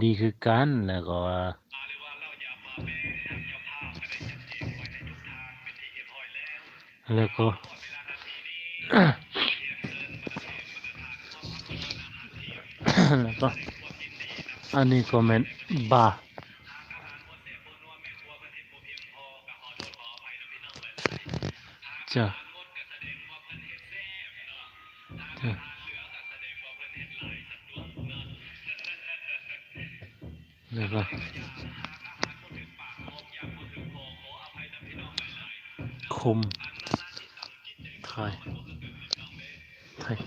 ດີຄືກັນ ແລ້ວກໍວ່າ ແລ້ວກໍ ແລ້ວກໍ ອັນນີ້ກໍແມ່ນບາ ຈ້ະ ແລ້ວກໍ ຄົມ ຖ່າຍ ຖ່າຍ.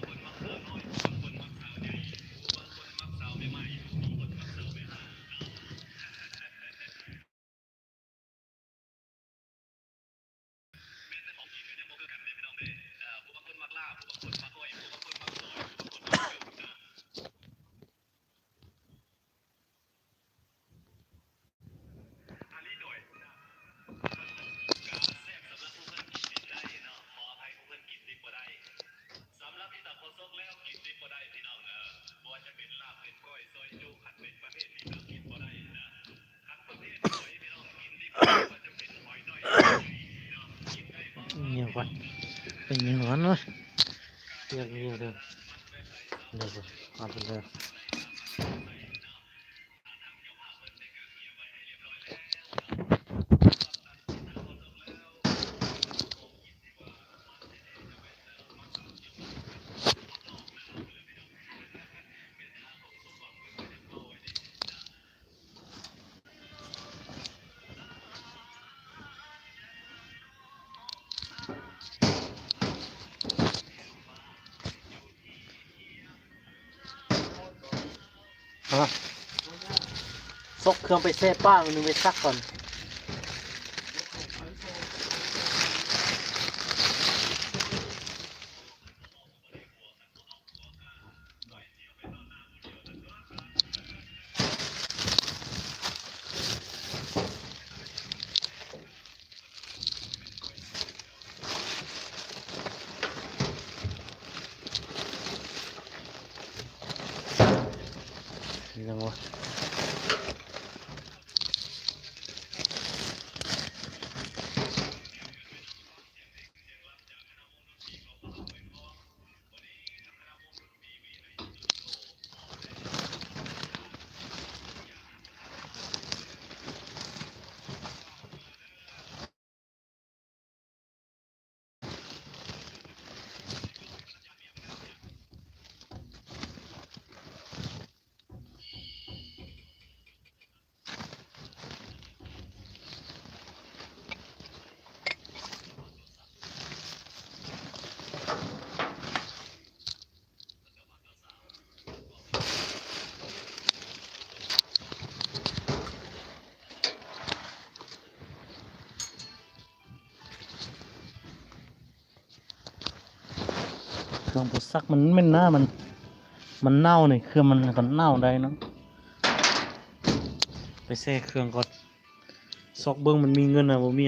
ຍິງກ່ອນ ໄປຍິງກ່ອນເນາະ ຢາກຍິງເດີ ເດີ ເອົາໄປເລີຍ. ຮະ ຊອກເຄື່ອງໄປແຊ່ປ້າ ໜຶ່ງໄປຊັກກ່ອນ. ເຄື່ອງບໍ່ຊັກມັນແມ່ນນະ ມັນ ມັນເນົ່ານີ້ ເຄື່ອງມັນກໍເນົ່າໄດ້ເນາະ. ໄປແຊ່ເຄື່ອງກ່ອນ ຊອກເບິ່ງມັນມີເງິນນະ ບໍ່ມີ.